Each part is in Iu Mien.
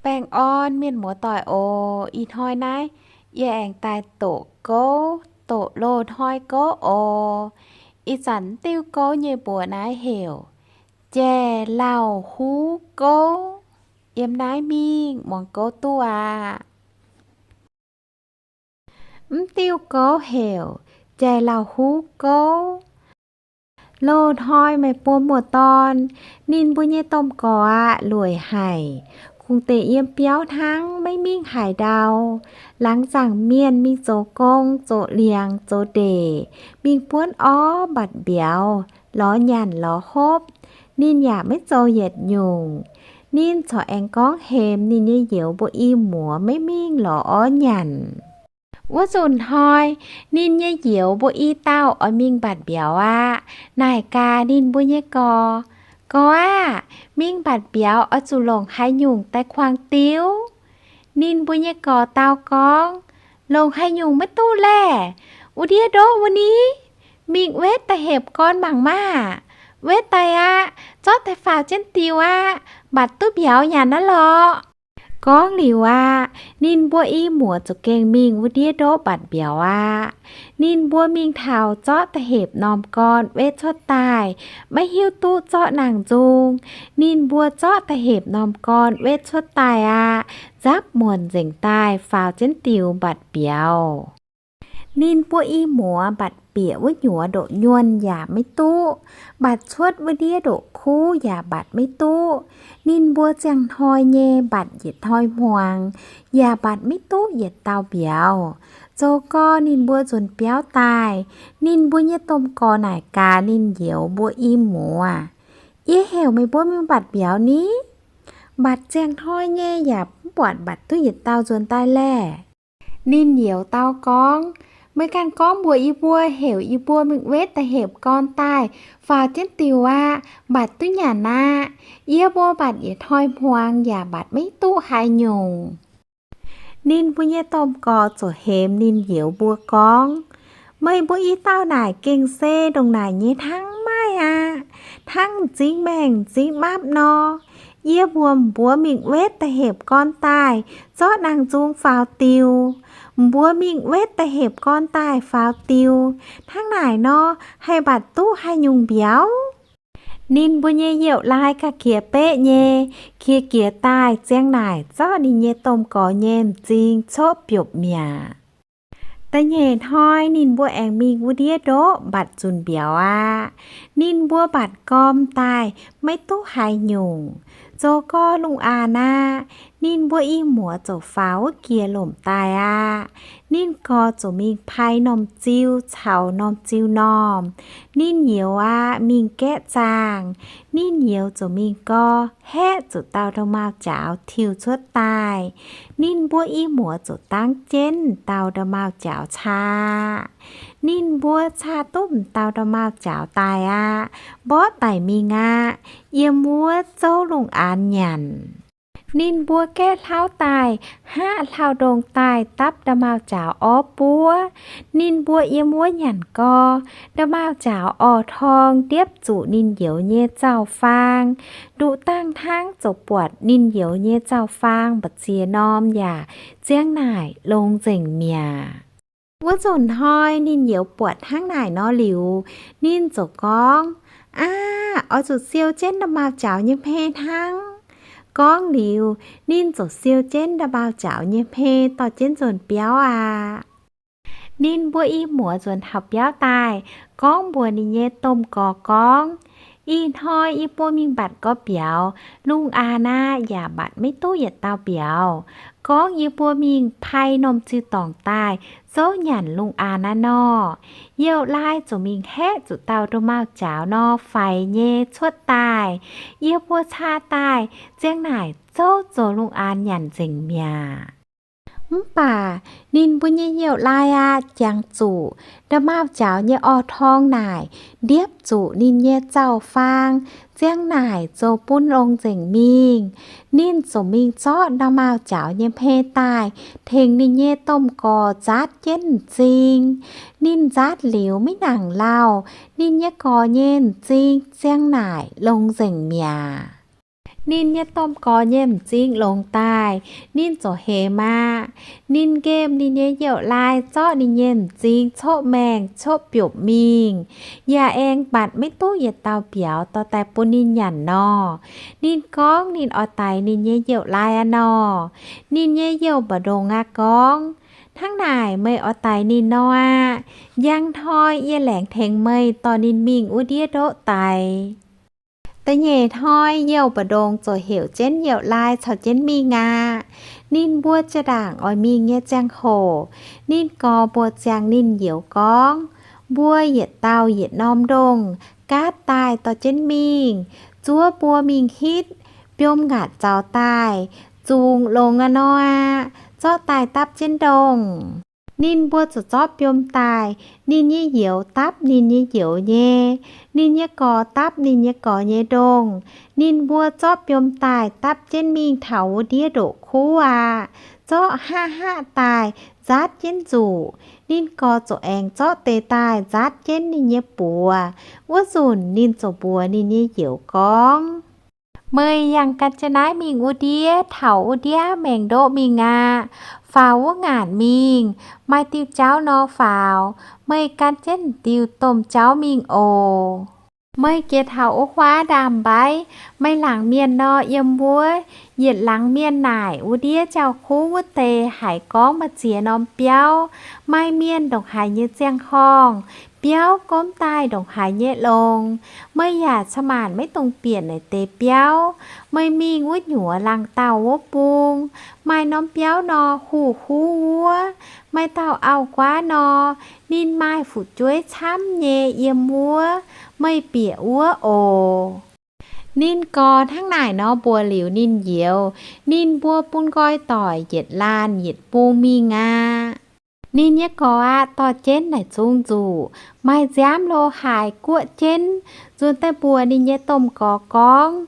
Baengh orn mienh muoz-doic oc. Ih hnoi naaiv yie aengx daaih doqc gouv, doqc loz-hnoi gouv oc. Ih zanc diuh gouv nyei mbuox naaiv heuc Jai Lauh Huv Gouv. Yiem naaiv mingh muangx gouv duqv aqv. Mv diuh gouv heuc Jai Lauh Huv Gouv. Loz-hnoi meih bun muoz-dorn, ninh mbuo nyei domh gorx aqv, lueic haic, kungx deix yiem biauv hnangv, maiv mingh haaix ndau. Laangz zaangc mienh mingh zoux gong, zoux liangx, zoux ndeic, mingh buonv orv mbatc mbiauz, lorz nyanc lorz hopv. Ninh yaac maiv zoux yietc nyungc. Ninh corc aengx gorngv hemx ninh nyei youz mbuo i muoz maiv mingh lorz orv nyanc. Wuov nzunc hnoi, ninh nyei youz mbuo i dauh oix mingh mbatc mbiauz aqv. Naaic gaax ninh mbuo nyei gorx, Gorx aah, mingh mbatc mbiauz oix zuqc longc haaix nyungc daaih kuangx diuv? Ninh mbuo nyei gorx dau gorngv, Longc haaix nyungc maiv duqv laeh. Wuov ndiev ndoqv wuov ni, mingh wetv da'hepc gorn mangc maah! Wetv daaih aqv, zorqv daaih faaux jienv diuh aqv, mbatc duqv mbiauz nyanc aqv lorqc. Gorngv liuz aqv, ninh mbuo i muoz ziouc gengh mingh wuov ndiev ndoqv mbatc mbiauz aqv. Ninh mbuo mingh taux zorqv da'hepc norm gorn wetv cuotv daaih, maiv hiuv duqv zorqv nangh nzung. Ninh mbuo zorqv da'hepc norm gorn wetv cuotv daaih aqv, nzapv muonc nzengc daaih faaux jienv diuh mbatc mbiauz. Ninh mbuo i muoz mbatc bieqc wuov nyuoz ndoqc nyuonh yaac maiv duqv, mbatc cuotv wuov ndiev ndoqc kuv yaac mbatc maiv duqv. Ninh mbuo ziangh hnoi nyei mbatc yietc hnoi hmuangx yaac mbatc maiv duqv yietc dauh mbiauz. Zoux gorx ninh mbuo nzuonx biauv daaih, ninh mbuo nyei domh gorx naaic gaax ninh youz mbuo i muoz, Yie heuc meih mbuo mingh mbatc mbiauz ni? Mbatc ziangh hnoi nyei yaac mv buatc mbatc duqv yietc dauh nzuonx daaih laeh. Ninh youz dau gorngv, Meih ganh gorngv mbuox yie mbuo heuc yie mbuo mingh wetv da'hepc gorn daaih faaux jienv diuh aqv, mbatc duqv nyanc aqv. Yie mbuo mbatc yietc hnoi hmuangx yaac mbatc maiv duqv haaix nyungc. Ninh mbuo nyei domh gorx ziouc hemx ninh youz mbuo gorngv, Meih mbuo i dauh naaic gengh se ndongc naaic nyei hnangv maaih aqv. Hnangv m'zing maengh m'zing mapv nor, yie mbuox mbuo mingh wetv da'hepc gorn daaih zorqv nangh nzung faaux diuh. Mbuo mingh wetv da'hepc gorn daaih faaux diuh, hnangv naaic nor haih mbatc duqv haaix nyungc mbiauz? Ninh mbuo nyei youh laai ga'qiex beqv nyei, qiex jiez daaih ziang naaic zorqv ninh nyei domh gorx nyei m'zing coqv biopv mi'aqv. Da'nyeic hnoi ninh mbuo aengx mingh wuov ndiev ndoqv mbatc nzunc mbiauz aqv. Ninh mbuo mbatc gorm daaih maiv duqv haaix nyungc. Zoux gorx lungh aanx aqv, ninh mbuo i muoz ziouc faaux wuov jiex lomc daaih aqv. Ninh gorx ziouc mingh pai norm ziu caux norm ziu normh. Ninh youz aqv mingh gaeqv zaangh. Ninh youz ziouc mingh gorx haeqv zuqc dauh nda'maauh jaax tiuh cuotv daaih. Ninh mbuo i muoz ziouc dangv jienv dauh nda'maauh jaax caa. Ninh mbuo caa duqv m'dauh nda'maauh jaax daaih aqv, mborqv daic mingh aqv, yiem wuov zouv lungh aanx nyanc. Ninh mbuo gaeqv hlauv daaih, hngaqv hlauv-ndongh daaih dapv nda'maauh jaax orv buov. Ninh mbuo yiem wuov nyanc gorx, nda'maauh jaax orv-torng ndiepv zuqc ninh youz nyei zauh-faang. Nduqc dangh hnangv ziouc buatc ninh youz nyei zauh-faang mbu'ziex norm yaac ziang naaic longx nzengc mi'aqv. Wuov nzunc hnoi ninh youz buatc hnangv naaic nor liuz, ninh ziouc gorngv, Aav, oix zuqc siou jienv nda'maauh jaax nyei hmei hnangv. Gorngv liuz, ninh ziouc siou jienv nda'maauh jaax nyei hmei dorh jienv nzuonx biauv aqv. Ninh mbuo i muoz nzuonx taux biauv daaih, gorngv mbuox ninh nyei domh gorx gorngv, Ih hnoi yie mbuo mingh mbatc gorx mbiauz, lungh aanx aqv yaac mbatc maiv duqv yietc dauh mbiauz. Gorngv yie mbuo mingh pai norm ziu-dorngc daaih zouv nyanc lungh aanx aqv nor, youh laai ziouc mingh haeqv zuqc dauh nda'maauh jaax nor faix nyei cuotv daaih. Yie mbuo caa daaih ziang naaic zouv zoux lungh aanx nyanc nzengc mi'aqv. Mv baac ninh mbuo nyei youh laai aqv jangx zuqc nda'maauh jaax nyei orv-torng naaic ndiepv zuqc ninh nyei zauh-faang, ziang naaic zoux bun longx nzengc mingh. Ninh ziouc mingh zorqv nda'maauh jaax nyei hmei daaih tengx ninh nyei domh gorx nzaatv jienv m'zing. Ninh nzaatv liuz maiv nangc lauh, ninh nyei gorx nyei m'zing ziang naaic longx nzengc mi'aqv. Ninh nyei domh gorx nyei m'zing longx daaih, ninh ziouc hemx aqv. Ninh nqemh ninh nyei youh laai zorqv ninh nyei m'zing coqv maengh coqv biopv mingh, yaac aengx mbatc maiv duqv yietc dauh mbiauz dorh daaih bun ninh nyanc nor. Ninh gorngv ninh oix daix ninh nyei youh laai aqv nor. Ninh nyei youh mbu'ndongx aqv gorngv, Hnangv naaic meih oix daix ninh nor aqv. Njang hnoi yie laengz tengx meih dorh ninh mingh wuov ndiev ndoqv daix. Da'nyeic hnoi youh mbu'ndongx ziouc heuc jienv youh laai caux jienv mingh aqv. Ninh mbuo jaa-ndaangc oix mingh nyei ziangh hoc, ninh gorx mbuox ziangx ninh youz gorngv, Mbuo yietc dauh yietc norm ndongh gaatv daaih dorh jienv mingh, zuov buo mingh hitv, biomv ngaatc zaux daaih, zungx longx aqv nor aqv, zorqv daaih dapv jienv ndongh. Ninh mbuo ziouc zorqv biomv daaih, ninh nyei youz dapv ninh nyei youz nyei, ninh nyei gorx dapv ninh nyei gorx nyei ndongh. Ninh mbuo zorqv biomv daaih dapv jienv mingh taux wuov ndiev ndoqc kuv aqv, zorqv haqv haqv daaih nzaatv jienv nzuqc. Ninh gorx ziouc aengx zorqv deix daaih nzaatv jienv ninh nyei buoz. Wuov nzunc ninh ziouc mbuox ninh nyei youz gorngv, Meih yangh gan jienv naaiv mingh wuov ndiev, taux wuov ndiev maengx ndoqv mingh aqv. Faaux wuov ngaanc mingh, maaih diuh jauv nor faaux, meih gan jienv diuh domh jauv mingh oc. Meih jiex taux wuov huaav ndaamv-mbaiv, meih laangc mienh nor yiem wuov, yietc laangz mienh naaic wuov ndiev jauv-kuv wuov deix haiz gorngv maaih ziex norm biauv, maaih mienh ndongc haaix nyei ziangh horngh, biauv gomv daaih ndongc haaix nyei longx. Meih yaac ca'maanc maiv dungx bieqc naaic deix biauv. Meih mingh wuov nyuoz laangh dauh wuov bung, maaih norm biauv nor huv huv wuov, maaih dauh auv-guaav nor, ninh maaih fu'jueiv camv nyei yiem wuov, meih bieqc wuov oc. Ninh gorx hnangv naaic nor mbuox liuz ninh youz, ninh mbuo bun nqoi doic yietc laanh yietc bung mingh aqv. Ninh nyei gorx aqv dorh jienv naaic zungv nzuqc, maaih nziaamv lo haaix guoqv jienv, nzuonx daaih mbuox ninh nyei domh gorx gorngv,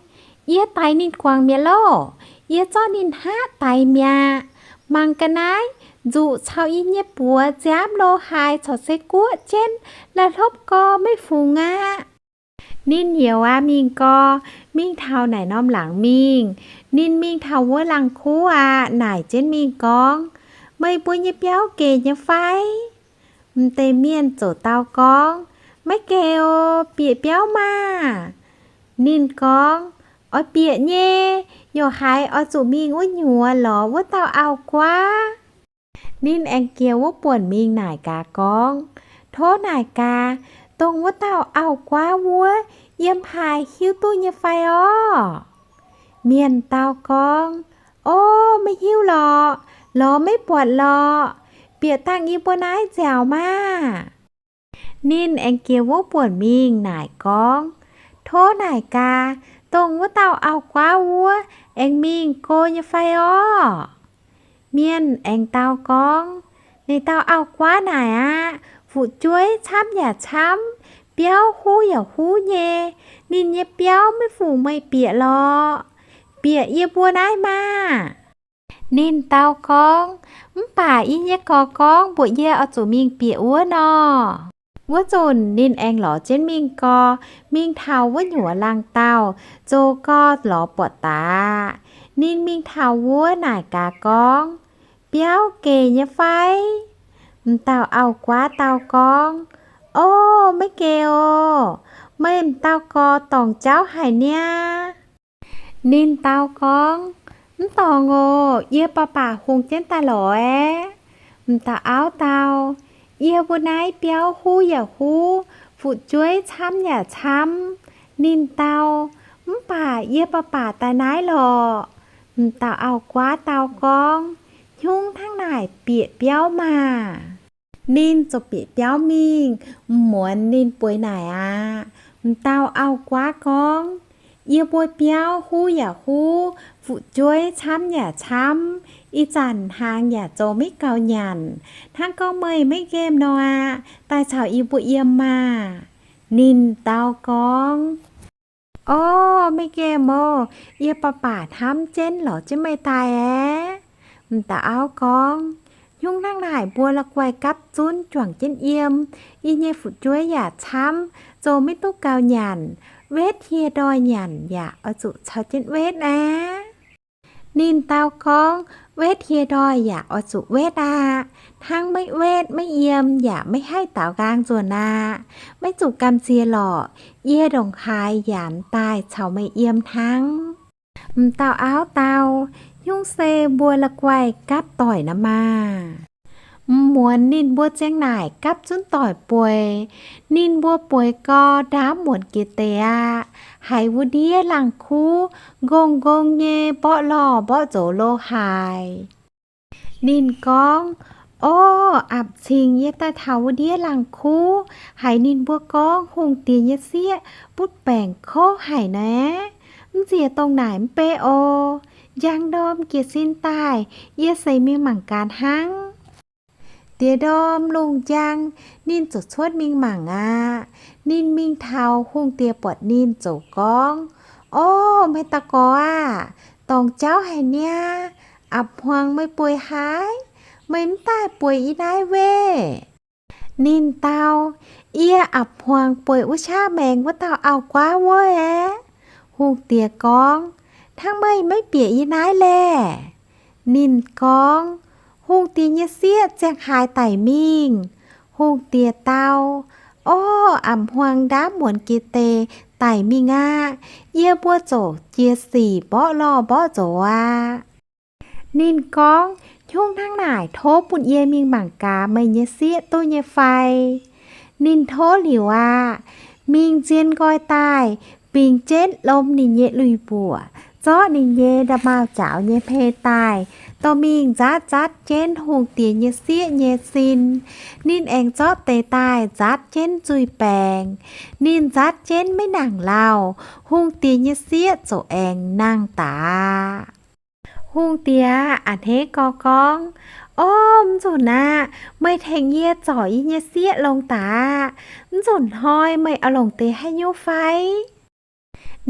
Yie daix ninh guangc mi'aqv loh. Yie zorqv ninh hngaqv daix mi'aqv. Mangc ga'naaiv, nzuqc caux yie nyei buoz nziaamv lo haaix corc se guoqv jienv, la'hlopv gorx maiv fungx aqv. Ninh youz aqv mingh gorx, mingh taux naaic norm laangz mingh. Ninh mingh taux wuov laangz kuv aqv, naaic jienv mingh gorngv, Meih mbuo nyei biauv gec nyei fai? M'deix mienh ziouc dau gorngv, Maiv gec oc, bieqc biauv maah! Ninh gorngv, Oix bieqc nyei. Yaac haiz oix zuqc mingh wuov nyuoz lorz wuov dauh auv-guaav. Ninh aengx jiex wuov buonc mingh naaic gaax gorngv, Tov naaic gaax, dongh wuov dauh auv-guaav wuov, yiem haaix hiuv duqv nyei fai orv? Mienh dau gorngv, O, maiv hiuv lorqc. Lorz maiv buatc lorqc. Bieqc dangh yie mbuo naaiv nziaauc maah! Ninh aengx jiex wuov buonc mingh naaic gorngv, Tov naaic gaax, dongh wuov dauh auv-guaav wuov, aengx mingh go nyei fai orv? Mienh aengx dau gorngv, Naaic dauh auv-guaav naaic aqv, fu'jueiv camv yaac camv, biauv huv yaac huv nyei. Ninh nyei biauv maiv fungc meih bieqc lorqc. Bieqc yie mbuo naaiv maah! Ninh dau gorngv, Mv baac yie nyei gorx gorngv mbuox yie oix zuqc mingh bieqc wuov nor. Wuov nzunc ninh aengx lorz jienv mingh gau, mingh taux wuov nyuoz laangh dauh, zoux gau lorz buatc daaih. Ninh mingh taux wuov naaic gaax gorngv, Biauv gec nyei fai? M'dauh auv-guaav dau gorngv, O, maiv gec oc. Meih m'dauh gorx dorngc jauv haic niaa. Ninh dau gorngv, Mv dorngc oc. Yie baac baac hungx jienv daaih lorz aeqv. M'dauh auv dau, Yie mbuo naaiv biauv huv yaac huv, fu'jueiv camv yaac camv. Ninh dau, Mv baac yie baac baac daaih naaiv lorqc. M'dauh auv-guaav dau gorngv, Hnyungv hnangv naaic bieqc biauv maah! Ninh ziouc bieqc biauv mingh. M'muonz ninh bueix naaic aqv. M'dauh auv-guaav gorngv, Yie mbuo biauv huv yaac huv, fu'jueiv camv yaac camv. Ih zanc hnaangx yaac zoux maiv gaux nyanc. Hnangv gorngv meih maiv nqemh nor aqv, daaih caux yie mbuo yiem maah! Ninh dau gorngv, O, maiv nqemh oc. Yie baac baac hnamv jienv lorz jienv meih daaih aeqv. M'dauh auv gorngv, Hnyungv hnangv naaic mbuo la'guaih gapv zunv juangc jienv yiem. Yie nyei fu'jueiv yaac camv, zoux maiv duqv gaux nyanc. Wetv hieh ndoih nyanc yaac oix zuqc caux jienv wetv aqv. Ninh dau gorngv, Wetv hieh ndoih yaac oix zuqc wetv aqv. Hnangv maiv wetv maiv yiem yaac maiv haih daaux nqaang nzuonx aqv. Maiv zuqc gamh nziex lorqc. Yie ndongc haaix yaanx daaih caux meih yiem hnangv. M'dauh auv dau, Nyungc se mbuo la'guaih gapv doic nor maah! M'muonz ninh mbuo ziang naaic gapv zunv doic bueix. Ninh mbuo bueix gau, ndaamv muonz jiex deix aqv. Haiz wuov ndiev laangh kuv nqongh nqongh nyei mborqv lorh mborqv nzox lo haaix. Ninh gorngv, Orv, apc cingx yie daaih taux wuov ndiev laangh kuv, haiz ninh mbuo gorngv hungh diex nyei sieqv butv baengc kouv haic naaiv. Mv nziex dongh naaic mv bei oc. Njang ndorm jiez sin daaih, yie seix mingh mangc gaax hnangv. Diex ndorm lungh njang, ninh ziouc cuotv mingh mangc aqv. Ninh mingh taux, hungh diex buatc ninh ziouc gorngv, Orv, meih daux gorx aah! Dorngc jauv haic niaa. Apc hmuangx meih bueix haaix? Meih mv daaih bueix yie naaiv weih? Ninh dau, Yie apc hmuangx bueix wuov qaqv maengx wuov dauh auv-guaav wuov aeqv. Hungh diex gorngv, Hnangv meih maiv bieqc yie naaiv laeh? Ninh gorngv, Hungh diex nyei sieqv ziangh haaix daic mingh? Hungh diex dau, Orv, apc hmuangx ndaamv muonz jiex deix daic mingh aqv. Yie mbuo ziouc jiex sic mborqv lorh mborqv nzox aqv. Ninh gorngv, Nyungc hnangv naaic tov bun yie mingh mangc gaax meih nyei sieqv duqv nyei fai. Ninh tov liuz aqv. Mingh zien nqoi daaih, bingx jienv lom ninh nyei lui-mbuoqc, zorqv ninh nyei nda'maauh jaaux nyei hmei daaih, dorh mingh nzaatv nzaatv jienv hungh diex nyei sieqv nyei sin. Ninh aengx zorqv deix daaih nzaatv jienv nzuih baengx. Ninh nzaatv jienv maiv nangc lauh, hungh diex nyei sieqv ziouc aengx nangh daaih. Hungh diex a'hneiv gau gorngv, Orv, mv nzunc aqv. Meih tengx yie zorc yie nyei sieqv longx daaih aqv. Mv nzunc hnoi meih oix longc deix haaix nyungc fai?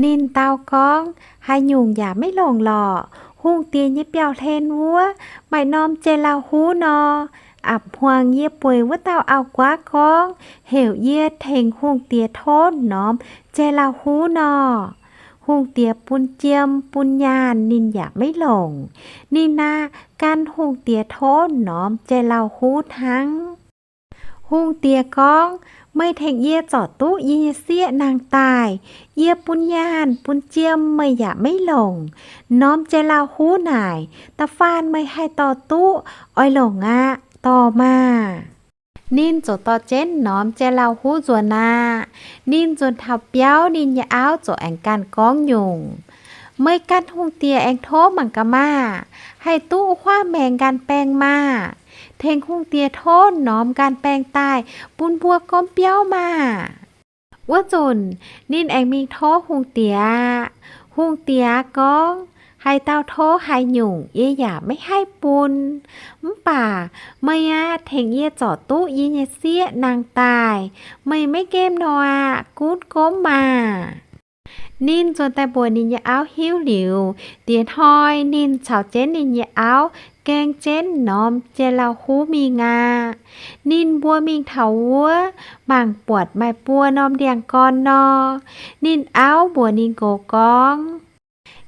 Ninh dau gorngv, Haaix nyungc yaac maiv longc lorqc. Hungh diex nyei biauv-hlen wuov maaih norm jai-lauh huv nor, apc hmuangx yie bueix wuov dauh auv-guaav gorngv heuc yie tengx hungh diex tov norm jai-lauh huv nor. Hungh diex bun jiem bun nyaanh ninh yaac maiv longc. Ninh aah, gan hungh diex tov norm jai-lauh huv hnangv. Hungh diex gorngv, Meih tengx yie zorc duqv yie nyei sieqv nangh daaih. Yie bun nyaanh bun jiem meih yaac maiv longc. Norm jai-lauh huv naaic, da'faanh meih haih dorh duqv, oix longc aqv. Dorh maah! Ninh ziouc dorh jienv norm jai-lauh huv nzuonx aqv. Ninh nzuonx taux biauv ninh nyei auv ziouc aengx ganh gorngv nyungc, Meih gan hungh diex aengx tov mangc gaax maah! Haih duqv wuov huaav maengx nqaanh baengh maah! Tengx hungh diex tov norm nqaanh baengh daaih bun mbuo gomv biauv maah! Wuov nzunc ninh aengx mingh tov hungh diex aqv. Hungh diex gorngv, Haaix dauh tov haaix nyungc yie yaac maiv haih bun. Mv baac meih aah, tengx yie zorc duqv yie nyei sieqv nangh daaih. Meih maiv nqemh nor aqv, gunv gomv maah! Ninh nzuonx daaih mbuox ninh nyei auv hiuv liuz, diex hnoi ninh caux jienv ninh nyei auv gaeng jienv norm jai-lauh huv mingh aqv. Ninh mbuo mingh taux wuov, mangc buatc maaih buo norm ndiangx-gorn nor. Ninh auv mbuox ninh nqox gorngv,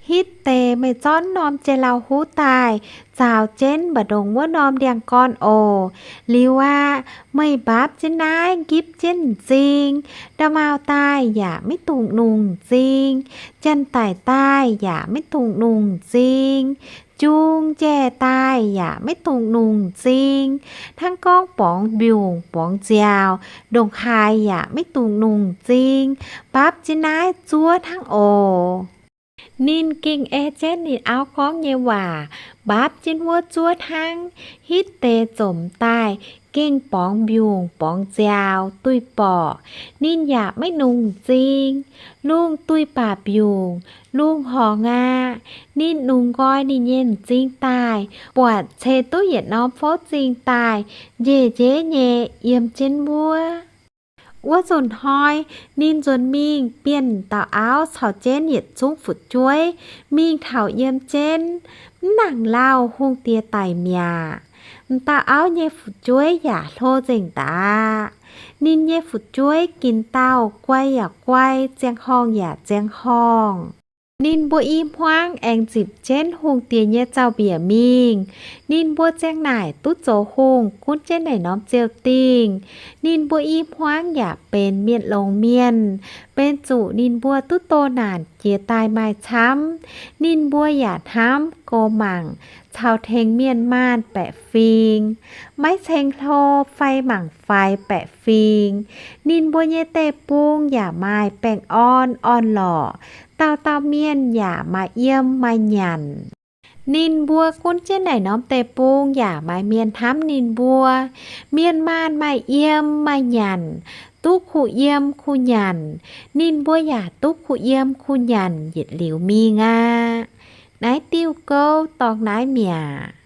Hitv deix meih zorqv norm jai-lauh huv daaih, zaaux jienv mba'ndongx wuov norm ndiangx-gorn oc. Liuz aqv, meih mbaapv jienv naaiv, nqipv jienv m'zing, nda'maauh daaih yaac maiv dungx nungh m'zing, janx-daic daaih yaac maiv dungx nungh m'zing, jung njaih daaih yaac maiv dungx nungh m'zing, hnangv gorngv borngz mbiungc borngz nziaaux, ndongc haaix yaac maiv dungx nungh m'zing, mbaapv jienv naaiv zuov hnangv oc. Ninh gengh ei jienv ninh auv gorngv nyei waac, mbaapv jienv wuov zuov hnangv. Hitv deix zomc daaih gengh borngz mbiungc borngz nziaaux duih borqc, ninh yaac maiv nungh m'zing. Lungh duih baac mbiungc, lungh horngz aqv. Ninh nungx nqoi ninh nyei m'zing daaih, buatc ceix duqv yietc norm fouv zingh daaih, njiec njeiv nyei yiem jienv wuov. Wuov nzunc hnoi, ninh nzuonx mingh bienh dauh auv caux jienv yietc zungv fu'jueiv mingh taux yiem jienv. Mv nangc lauh hungh diex daic mi'aqv. M'dauh auv nyei fu'jueiv yaac hlo nzengc daaih. Ninh nyei fu'jueiv ginc dauh guai yaac guai, ziangh horngh yaac ziangh horngh. Ninh mbuo i hmuangv aengx zipc jienv hungh diex nyei zaux-mbiec mingh. Ninh mbuo ziang naaic duqv zoux hungh gunv jienv naaic norm ziouh dingh. Ninh mbuo i hmuangv yaac benx mienh longx mienh, benx zuqc ninh mbuo duqv doh naanc jiex daaih maaih camv. Ninh mbuo yaac hnamv gox mangc caux tengx mienh maanh baeqc fingx, maiv ceng hlo fai mangc faix baeqc fingx. Ninh mbuo nyei deic-bung yaac maaih baengh orn orn-lorqc, dauh dauh mienh yaac maaih yiem maaih nyanc. Ninh mbuo gunv jienv naaic norm deic-bung yaac maaih mienh hnamv ninh mbuo. Mienh maanh maaih yiem maaih nyanc, duqv kuh yiem kuh nyanc. Ninh mbuo yaac duqv kuh yiem kuh nyanc yietc liuz mingh aqv. Naaiv diuh gouv dorngx naaiv mi'aqv.